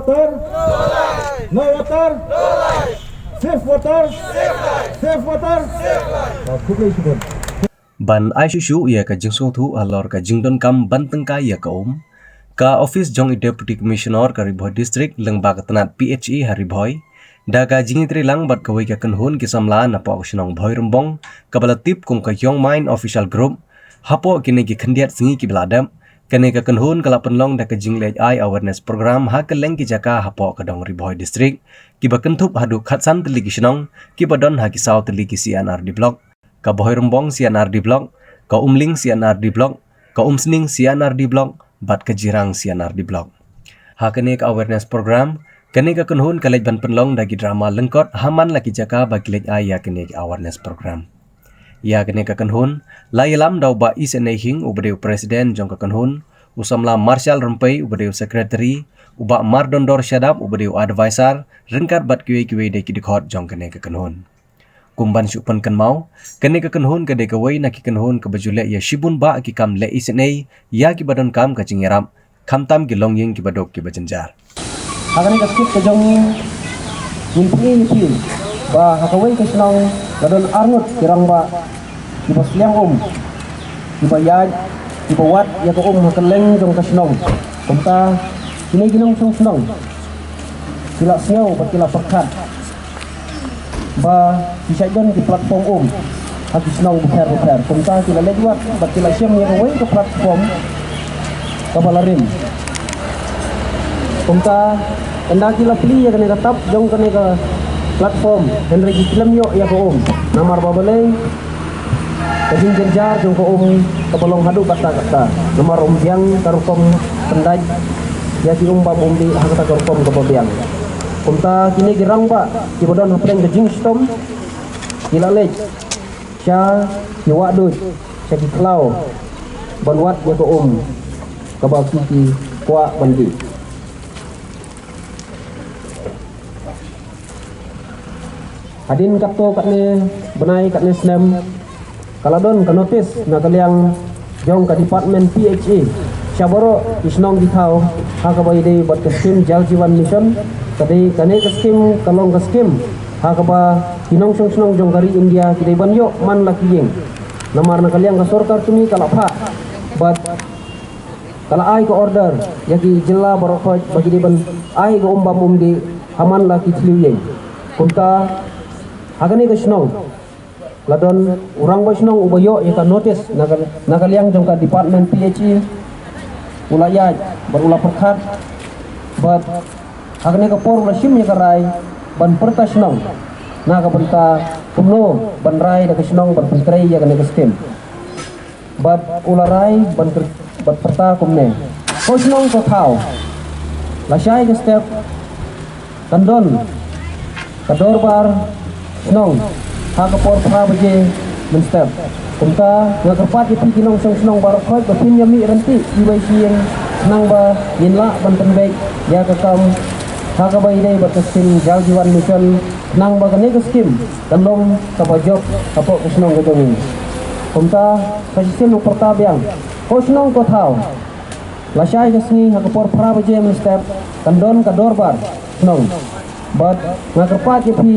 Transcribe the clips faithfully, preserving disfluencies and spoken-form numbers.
Water, no water, safe water, safe water. Ah, khublei shibun. Ban ai shuh shuh ïa ka jingsngewthuh halor ka jingdonkam ban tyngkai ïa ka um, ka office jong i Deputy Commissioner ka Ri Bhoi District lyngba ka tnat P H E ha Ri Bhoi, da ka jingïatreilang bad kawei ka kynhun ki samla napoh ka shnong Bhoirymbong, kaba la tip kum ka Young Mind Official Group, hapoh kine ki khyndiat sngi kiba la dep, kane ka kynhun ka la pynlong da ka jingleit ai awareness program ha kylleng ki jaka hapoh ka dong Ri Bhoi District, kiba kynthup haduh khatsan tylli ki shnong, kiba don ha ki saw tylli ki C and R D block, ka Bhoirymbong C and R D block, ka Umling C and R D block, ka Umsning C and R D block, bad ka Jirang C and R D block. Ha kane ka awareness program, kane ka kynhun ka leit ban pynlong da ki drama lyngkot ha man la ki jaka ba ki leit ai ïa kane ka awareness program. Ïa kane ka kynhun la ïalam da u Bah Isynei Hing uba dei u president jong ka kynhun, u samla Marshal Rympei uba dei u secretary, u Bah Mardondor Shadap uba dei u advisor, ryngkat bad kiwei kiwei de ki dkhot jong kane ka kynhun. Kum ban shu pynkynmaw, kane ka kynhun ka dei kawei na ki kynhun kaba ju leh ïa shibun bah ki kam leh isynei ïa kiba donkam ka jingïarap, khamtam ki longïing kiba duk kiba jynjar. Ha kane ka script ka jong ngi, ngin pyni ïa phi ba ha kawei ka shnong la don arngut ki rangbah kiba sliang um, kiba ïaid, kiba wad ïa ka um ha kylleng jong ka shnong. Kumta kine ki nongshong shnong ki la sngew bad ki la pyrkhat ba ki shait don ki platform um ha ki shnong bapher bapher. Kumta ki la leit wad bad ki la shem ïa kawei ka platform kaba la rim. Kumta ynda ki la plie ïa kane ka tap jong kane ka platform, hynrei ki khlem ïoh ïa ka um. Namar ba balei? Ka jingjynjar jong ka um kaba long haduh katta katta. Namar ym biang ka rukom pyndait ïa ki um bam um dih ha kata ka rukom kaba biang. Kumta kine ki rangbah kiba don hapdeng ka jingshitom ki la leit sha ki wahduid, sha ki khlaw ban wad ïa ka um kaba ki ki kwah ban dih. Hadien katto katne bnai katne snem, ka la don ka notice na ka liang jong ka department P H E sha baroh ki shnong ki thaw ha kaba ïadei bad ka skim Jal Jeevan Mission. Ka dei, kane ka skim ka long ka skim ha kaba ki nongshong shnong jong ka ri India ki dei ban ïoh man la ki ïing. Namar na ka liang ka sorkar kmie ka la phah bad ka la ai ka order ïa ki jylla baroh khoit ba ki dei ban ai ka um bam um dih ha man la ki thliew ïing. Kumta ha kane ka shnong la don u rangbah shnong uba ïoh ïa ka notice na ka, na ka liang jong ka department P H E, u la ïaid bad u la pyrkhat bad ha kane ka por u la shim ïa ka rai ban pyrta shnong na ka bynta kumno ban rai da ka shnong ban pyntrei ïa kane ka skim. Bad u la rai ban kyr-, ban pyrta kumne: Ko shnong ko thaw, lashai ka step kan don ka dorbar shnong ha ka por phra baje mynstep. Kumta nga kyrpad ïa phi ki nongshong shnong baroh khoit ba phin ïa mih ryntih iwei shi ïing khnang ba ngin lah ban pynbeit ïa ka kam ha kaba ïadei bad ka skim Jal Jeevan Mission, khnang ba kane ka skim kan long kaba jop hapoh ka shnong ka jong ngi. Kumta ka shisien u pyrta biang: Ko shnong ko thaw, lashai ka sngi ha ka por phra baje mynstep kan don ka dorbar shnong. Bad nga kyrpad ïa phi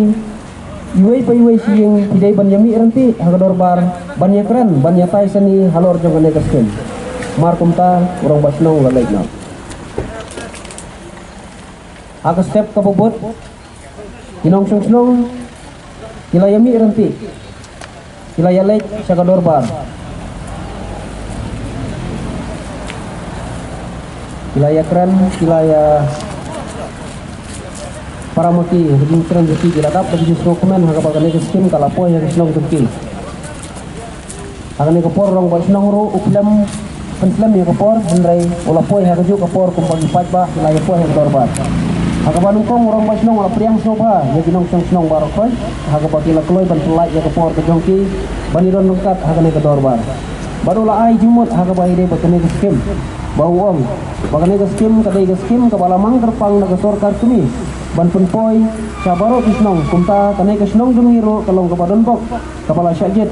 iwei pa iwei shi ïing phi dei ban ïa mih ryntih ha ka dorbar ban ïa kren, ban ïa tai sani halor jong kane ka skim. Mar kumta u rangbah shnong u la leit noh. Ha ka step kaba bud, ki nongshong shnong ki la ïa mih ryntih, ki la ïa leit sha ka dorbar, ki la ïa kren, ki la ïa param ha ki, ha ka jingkren jong ki, ki la dap da ka jingsngewkmen ha kaba kane ka skim ka la poi ha ka shnong jong ki. Ha kane ka por u rangbah shnong ruh u khlem pynslem ïa ka por, hynrei u la poi ha kajuh ka por kumba ki paidbah ki la ïa poi ha ka dorbar. Ha kaba nyngkong u rangbah shnong u la pdiang sngewbha ïa ki nongshong shnong baroh khoit ha kaba ki la kloi ban pyllait ïa ka por ka jong ki ban ïadon ryngkat ha kane ka dorbar. Bad u la ai jingmut ha kaba ïadei bad kane ka skim, ba u ong ba kane ka skim ka dei ka skim kaba la mang kyrpang na ka sorkar kmie ban pynpoi sha baroh ki shnong. Kumta kane ka shnong jong ngi ruh ka long kaba donbok, kaba la shah jied.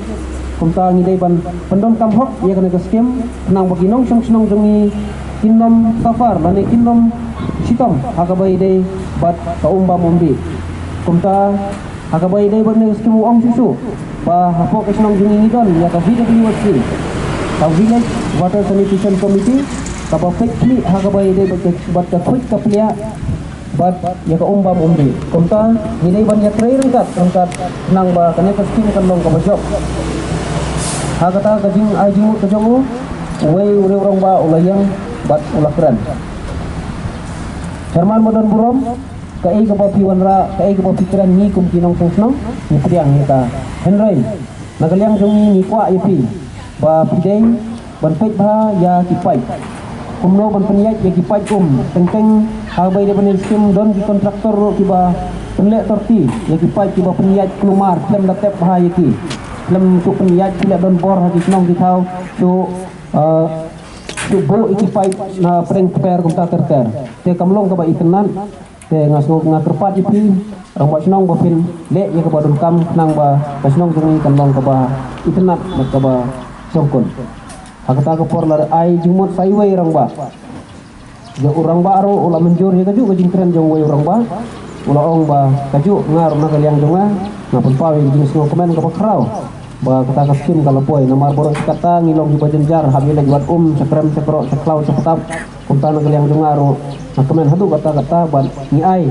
Kumta ngi dei ban pyndonkam hok ïa kane ka skim khnang ba ki nongshong shnong jong ngi kin ym suffer lane kin ym shit ha kaba ïadei bad ka um bam um dih. Kumta ha kaba ïadei bad kane ka skim u ong shuh shuh ba hapoh ka shnong jong ngi ngi don ïa ka V W S C, ka Village Water Sanitation Committee, kaba peit khmih ha kaba ïadei bad ka, bad ka khuid ka pliah bad ïa ka um bam um dih. Kumta ngi dei ban ïatrei ryngkat ryngkat khnang ba kane ka skim kan long kaba jop. Ha kata ka jingai jingmut ka jong u, uwei u rangbah u la ïeng bad u la kren. Chairman ba don burom, kaei kaba phi wanrah, kaei kaba phi kren, ngi kum ki nongshong shnong ngi pdiang ïa ka. Hynrei na ka liang jong ngi ngi kwah ïa phi ba phi dei ban peit bha ïa ki paip. Kumno ban pynïaid ïa ki paip um. Teng teng ha kaba ïadei bad kane ka skim don ki kontraktor ruh kiba pynleh torti ïa ki paip kiba pynïaid kulmar khlem da tep bha ïa ki. Khlem shu pynïaid ki la don bor ha ki shnong ki thaw shu, eh, shu buh ïa ki paip na pdeng kper kumta ter ter. Te kam long kaba itynnad. Te nga sngew nga kyrpad ïa phi rangbah shnong ba phin leh ïa kaba donkam khnang ba ka shnong jong ngi kan long kaba itynnad bad kaba shongkun. Ha kata ka por la ai jingmut sa iwei rangbah. Ïa u rangbah ruh u la mynjur ïa kajuh ka jingkren jong uwei u rangbah. U la ong ba kajuh nga ruh na ka liang jong nga nga pynpaw ïa ka jingsngewkmen kaba khraw ba kata ka skim ka la poi. Namar baroh shi katta ngi long kiba jynjar, hap ïaleit wad um, sha krem, sha krok, sha khlaw, sha ptap. Kumta na ka liang jong nga ruh nga kmen haduh katta katta bad ngi ai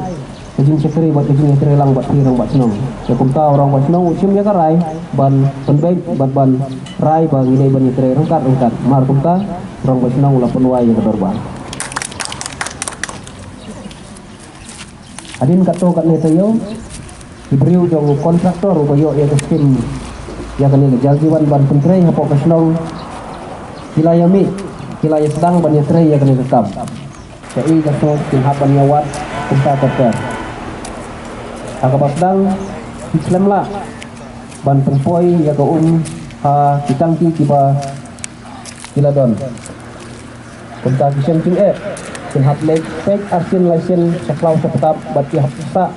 ka jingshakri bad ka jingïatreilang bad phi rangbah shnong. Te kumta u rangbah shnong u shim ïa ka rai ban pynbeit bad ban rai ba ngi dei ban ïatrei ryngkat ryngkat. Mar kumta u rangbah shnong u la pynwai ïa ka dorbar. Hadien katto katne taïew, ki briew jong u kontraktor uba ïoh ïa ka skim ïa kane ka Jal Jeevan ban pyntrei hapoh ka shnong, ki la ïa mih, ki la ïa sdang ban ïatrei ïa kane ka kam. Kaei ka source kin hap ban ïa wad kumta ter ter. Ha kaba sdang ki khlem lah ban pynpoi ïa ka um ha ki tangki kiba ki la don. Kumta ki shem jingeh, kin hap leit peit arsien laisien sha khlaw sha ptap bad ki hap sah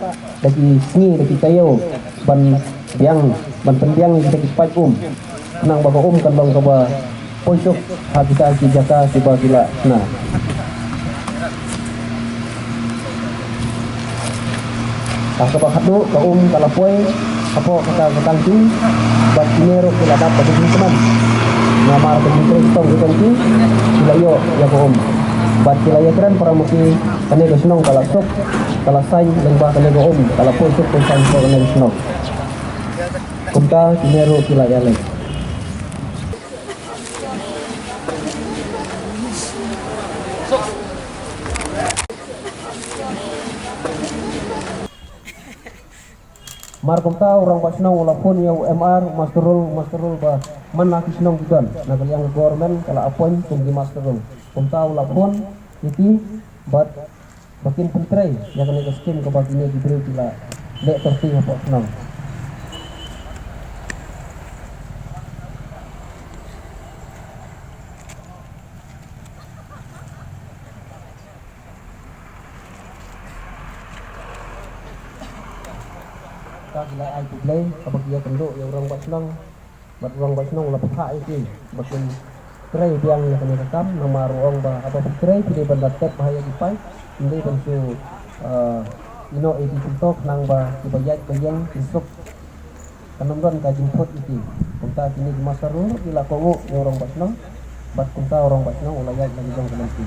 da ki sngi da ki taïew ban biang, ban pynbiang ïa kita ki paip um. Khnang ba ka um kan long kaba poi suk ha kita ki jaka kiba ki la shna. Ha kaba khatduh ka um ka la poi hapoh kata ka tangki bad kine ruh ki la dap da ka jingkmen. Namar ka jingtrei shitom ki tangki ki la ïoh ïa ka um. Bad ki la ïakren para ma ki, kane ka shnong ka la suk, ka la saiñ lyngba kane ka um, ka la poi suk poi saiñ hapoh kane ka shnong. Kumta kine ruh ki la ïaleit. Mar kumta u rangbah shnong u la phone ïa u M R, u Master Rule, u Master Rule ba man la ki shnong ki don na ka liang ka government ka la appoint kum ki Master Rule. Kumta u la phone ïa ki bad ba kin pyntrei ïa kane ka skim kaba kine ki briew ki la leh torti hapoh shnong. Ka ki la ai khublei kaba ki ïakynduh ïa u rangbah shnong. Bad u rangbah shnong u la pynthah ïa ki ba kin trei biang ïa kane ka kam, namar u ong ba haba phi trei phi dei ban da tep bha ïa ki paip, phi dei ban shu, eh, ïehnoh ïa ki shuh khnang ba kiba ïaid ba ïeng kin suk. Kan ym don ka jingthut ïa ki. Kumta kine ki Master Rule ki la kohnguh ïa u rangbah shnong bad kumta u rangbah shnong u la ïaid la ki jong ka lynti.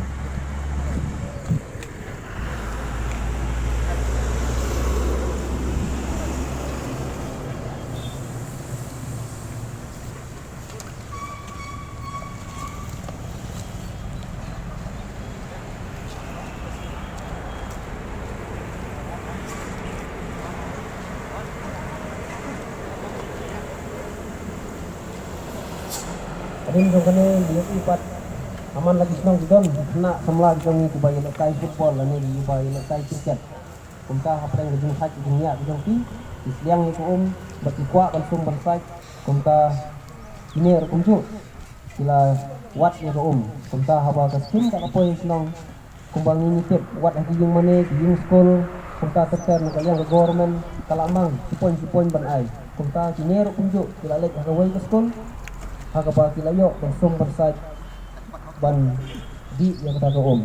Hadien jong kane ngi ïohi pat ha man la ki shnong ki don khynnah samla ki jong ngi kiba ïalehkai football lane kiba ïalehkai cricket. Kumta hapdeng ka jingthait ka jingniah ka jong ki, ki sliang ïa ka um bad ki kwah ban sum ban sait. Kumta kine ruh kumjuh ki la wad ïa ka um. Kumta haba ka skim ka la poi ha shnong, kumba ngi ngi tip, wat ha ki ïing mane, ki ïing skul, kumta ter ter na ka liang ka government ka la mang shi point shi point ban ai. Kumta kine ruh kumjuh ki la leit ha kawei ka skul ha kaba ki la ïoh ban sum ban sait ban dih ïa kata ka um.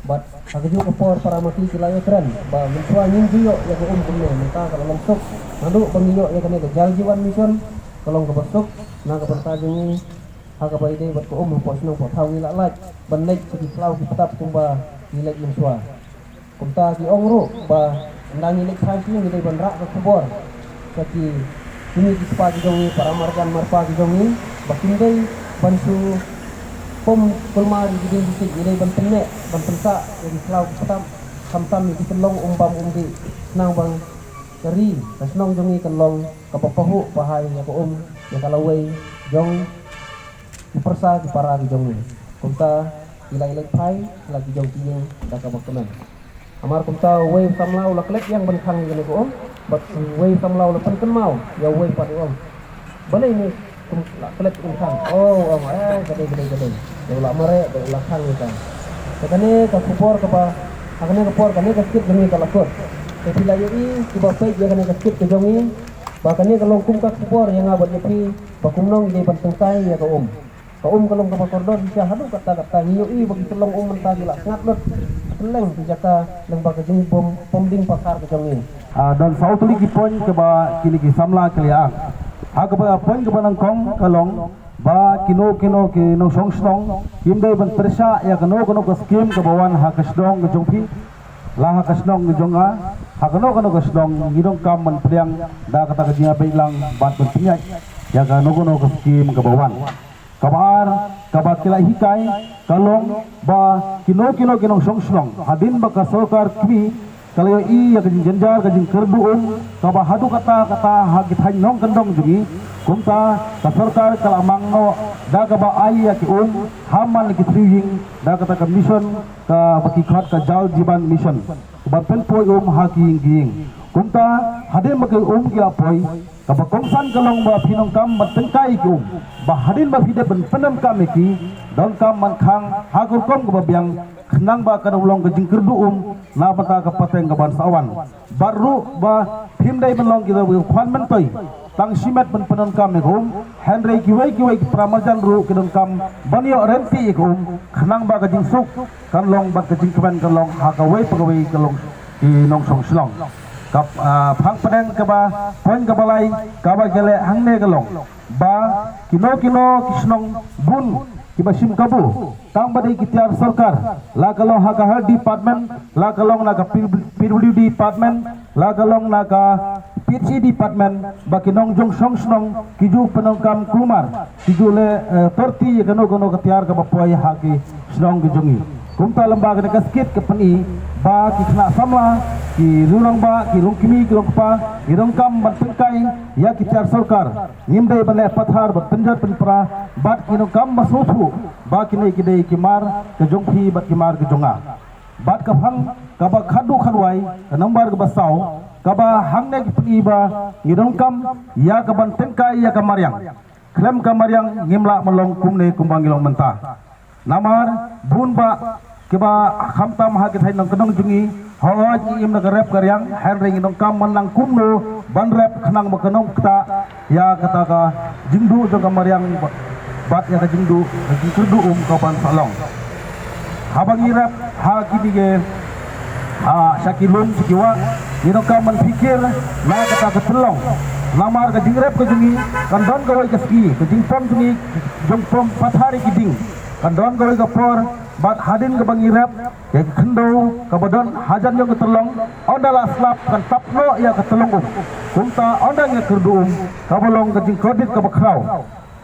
Bad ha kajuh ka por para masi ki la ïakren ba mynshuwa ngim ju ïoh ïa ka um kumne, mynta ka la long suk. Naduh ba ngi ïoh ïa kane ka Jal Jeevan Mission, ka long kaba suk na ka bynta jong ngi. Ha kaba ïadei bad ka um hapoh shnong hapoh thaw ngi la lait ban leit sha ki khlaw ki btap kumba ngi leit mynshuwa. Kumta ki ong ruh ba ynda ngi leit phai sha ngi dei ban rah ka khubor sha ki kmie ki kpa ki jong ngi, para marjan marpa ki jong ngi, ba kim dei ban shu pom kulmar ïa ki dieng ki siej, ngi dei ban pynneh ban pynsah ïa ki khlaw ki btap, khamtam ïa ki tyllong um bam um dih, khnang ba ka ri ka shnong jong ngi kan long kaba pahuh pahai ïa ka um, ïa ka lawei jong ki pyrsa ki para ki jong ngi. Kumta ki la ïaleit phai la ki jong ki ïing da kaba kmen. Namar kumta uwei u samla u la klet ïa ban khang ïa kane ka um, bad uwei u samla u la pynkynmaw ïa uwei pat u ong, balei ne kum la klet um khang? Oh, u ong, eh, ka dei, ka dei, ka dei. Ïa u la mareh bad u la khang ïa ka. Te kane ka khubor kaba ha kane ka por kane ka skit jong ngi ka la kut. Te phi la ïohi kiba peit ïa kane ka skit ka jong ngi ba kane ka long kum ka khubor ïa nga bad ïa phi ba kumno ngi dei ban tyngkai ïa ka um. Ka um ka long kaba kordor shisha haduh katta katta, ngi ïohi ba ki tyllong um mynta ki la sngat lut kylleng ki jaka lyngba ka jingbym pom ding pathar ka jong ngi. Ah, don saw tylli ki point kaba kine ki samla ki la ïa. Ha kaba point kaba nyngkong ka long ba kino kino ki nongshong shnong kim dei ban pyrshah ïa kano kano ka skim kaba wan ha ka shnong ka jong phi, la ha ka shnong ka jong nga, ha kano kano ka shnong ngi donkam ban pdiang da kata ka jingïabeit lang bad ban pynïaid ïa kano kano ka skim kaba wan. Kaba ar kaba ki la hikai ka long ba kino kino ki nongshong shnong hadien ba ka sorkar kmie ka la ïohi ïa ka jingjynjar ka jingkyrduh um kaba haduh katta katta ha ki thaiñ nongkyndong jong ngi. Kumta ka sorkar ka la mang noh da kaba ai ïa ki um ha man ki thriew ïing da kata ka mission kaba ki khot ka Jal Jeevan Mission, kaba pynpoi um ha ki ïing ki ïing. Kumta hadien ba ki um ki la poi, kaba kongsan ka long ba phi donkam ban tyngkai ïa ki um, ba hadien ba phi dep ban pyndonkam ïa ki, donkam ban khang ha ka rukom kaba biang, khnang ba kan ym long ka jingkyrduh um na bynta ka pateng kaban sa wan. Bad ruh ba phim dei ban long kita kiba khwan myntoi tang shimet ban pyndonkam ïa ka um, hynrei kiwei kiwei ki para marjan ruh ki donkam ban ïoh rynti ïa ka um, khnang ba ka jingsuk kan long bad ka jingkmen kan long ha kawei pa kawei ka long ki nongshong shnong. Ka, ah, phang pdeng kaba, point kaba lai kaba ki leh hangne ka long ba kino kino ki shnong bun kiba shim kabu, tang ba dei ki tiar sorkar, la ka long ha ka health department, la ka long na ka P W D department, la ka long na ka P H E department, ba ki nongshong shnong ki ju pyndonkam kulmar, ki ju leh, eh, torti ïa kano kano ka tiar kaba poi ha ki shnong ki jong ngi. Kumta lyngba kane ka skit ka pyni ba ki khynnah samla, ki rangbah, ki longkmie, ki longkpa, ki donkam ban tyngkai ïa ki tiar sorkar. Ngim dei ban leh pathar ban pynjot pynpra, bad ki donkam ban sngewthuh ba kine ki dei ki mar ka jong phi bad ki mar ka jong nga. Bad ka phang kaba khatduh khatwai, ka nambar kaba saw, kaba hangne ki pyni ba ngi donkam ïa ka ban tyngkai ïa ka mariang. Khlem ka mariang ngim lah ban long kumne kumba ngi long mynta. Namar bun bah kiba khamtam ha ki thaiñ nongkyndong jong ngi, hooid ngi im na ka rep ka riang, hynrei ngi donkam ban nang kumno ban rep khnang ba kan ym ktah ïa kata ka jingduh jong ka mariang ba-, bad ïa ka jingduh ka jingkyrduh um kaban sa long. Haba ngi rep ha kine ki, ha, sha ki lum sha ki wah, ngi donkam ban pyrkhat na kata ka tyllong. Namar ka jingrep ka jong ngi kan don kawei ka sngi, ka jingpom jong ngi jingpom pathar ïa ki dieng kan don kawei ka por, bad hadien kaba ngi rep ïa ka khyndew kaba don hajan jong ka tyllong, ynda la slap kan tap noh ïa ka tyllong um. Kumta ynda ngi kyrduh um, kaba long ka jingkordit kaba khraw,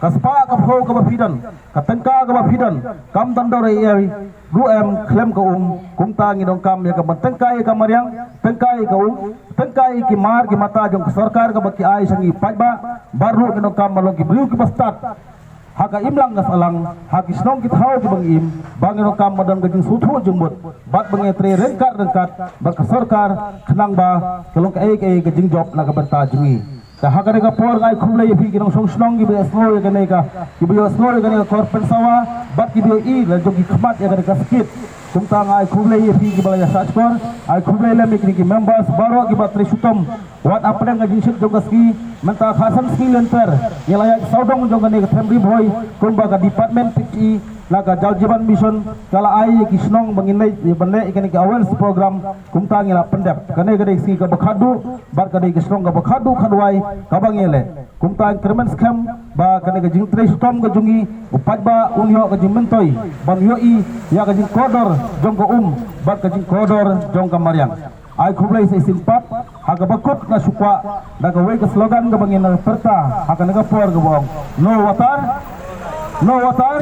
ka spah ka phew kaba phi don, ka tyngka kaba phi don, kam don dor ei ei ruh em khlem ka um. Kumta ngi donkam ïa ka ban tyngkai ïa ka mariang, tyngkai ïa ka um, tyngkai ïa ki mar ki mata jong ka sorkar kaba ki ai sha ngi paidbah, bad ruh ngi donkam ban long ki briew kiba stad ha ka imlang ka sahlang, ha ki shnong ki thaw kiba ngi im, ba ngi donkam ban don ka jingsngewthuh jingmut, bad ba ngi trei ryngkat ryngkat bad ka sorkar, khnang ba ka long kaei kaei ka jingjop na ka bynta jong ngi. Te ha kane ka por nga ai khublei ïa phi ki nongshong shnong kiba ïohsngew ïa kane ka, kiba ïohsngew ïa kane ka khubor pynsawa, bad kiba ïohi la jong ki khmat ïa kane ka skit. Kumta nga ai khublei ïa phi kiba la ïa sah shkor, ai khublei lem ïa kine ki members baroh kiba trei shitom. Wat hapdeng ka jingshit jong ka sngi, mynta khatsan sngi lynter ngi la ïaid sawdong jong kane ka them Ri Bhoi, kumba ka department P H E Na ka Jal Jeevan Mission ka la ai ïa ki shnong ba ngin leit ïa ban leh ïa kane ka awareness program, kumta ngi la pyndep. Kane ka dei ka sngi kaba khadduh bad ka dei ka shnong kaba khadduh khadwai kaba ngi leh. Kumta ngi kyrmen skhem ba kane ka jingtrei shitom ka jong ngi, u paidbah un ïoh ka jingmyntoi ban ïohi ïa ka jingkordor jong ka um bad ka jingkordor jong ka mariang. Ai khublei sa shisien pat. Ha kaba kut nga shu kwah da kawei ka slogan kaba ngin pyrta ha kane ka por kaba ong, "No water, no water,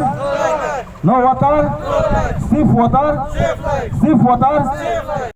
no water, safe water, safe water."